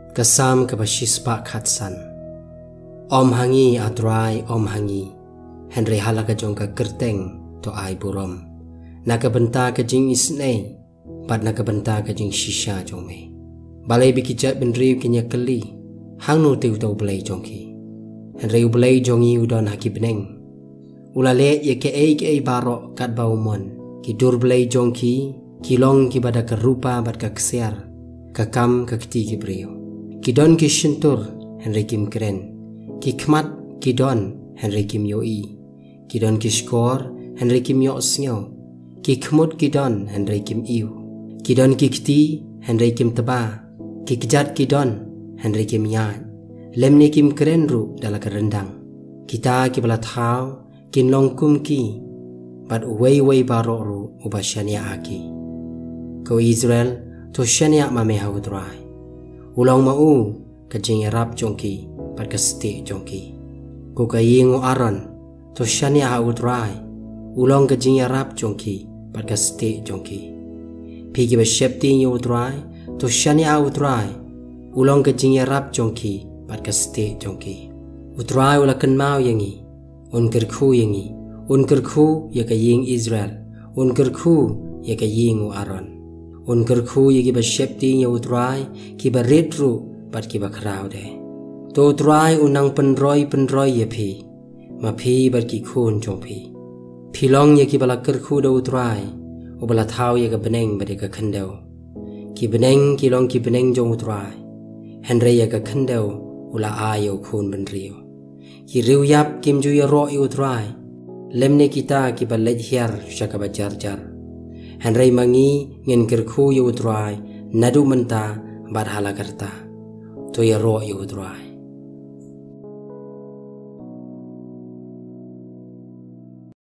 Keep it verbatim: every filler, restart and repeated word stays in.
Ka Salm kaba shispah khatsan. Ym ha ngi, A Trai, ym ha ngi, hynrei ha la ka jong ka kyrteng to ai burom, na ka bynta ka jingisynei bad na ka bynta ka jingshisha jong me. Balei ba ki jaitbynriew kin ïakylli, hangno te uta U Blei jong ki? Hynrei U Blei jong ngi u don ha ki bneng. U la leh ïa kiei kiei baroh katba u mon. Ki dur blei jong ki ki long kiba da ka rupa bad ka ksiar, ka kam ka kti ki briew. Ki don ki shyntur, hynrei kim kren. Ki khmat ki don, hynrei kim ïohi. Ki don ki shkor, hynrei kim ïohsngew. Ki khmut ki don, hynrei kim ïohi. Ki don ki kti, hynrei kim tba. Ki kjat ki don, hynrei kim ïaid. Lymne kim kren ruh da la ka ryndang. Kita kiba la thaw kin long kum ki, bad uwei uwei baroh ruh uba shaniah ha ki. Ko Israel, to shaniah ma me ha U Trai. U long ma u ka jingïarap jong ki bad ka stieh jong ki. Ko ka ïing u Aaron, to shaniah ha U Trai. U long ka jingïarap jong ki bad ka stieh jong ki. Phi kiba sheptieng ïa U Trai, to shaniah ha U Trai. U long ka jingïarap jong ki bad ka stieh jong ki. U Trai u la kynmaw ïa ngi. Un kyrkhu ïa ngi. Un kyrkhu ïa ka ïing Israel. Un kyrkhu ïa ka ïing u Aaron. Un kyrkhu ïa kiba sheptieng ïa U Trai, kiba rit ruh bad kiba khraw de. To U Trai un nang pynroi pynroi ïa phi, ma phi bad ki khun jong phi. Phi long ïa kiba la kyrkhu da U Trai, uba la thaw ïa ka bneng bad ïa ka khyndew. Ki bneng ki long ki bneng jong U Trai, hynrei ïa ka khyndew u la ai ïa u khun bynriew. Ki riewïap kim ju ïaroh ïa U Trai, lymne kita kiba leit hiar sha kaba jar jar. Hynrei ma ngi ngin kyrkhu ïa U Trai naduh mynta bad ha la karta. To ïaroh ïa U Trai.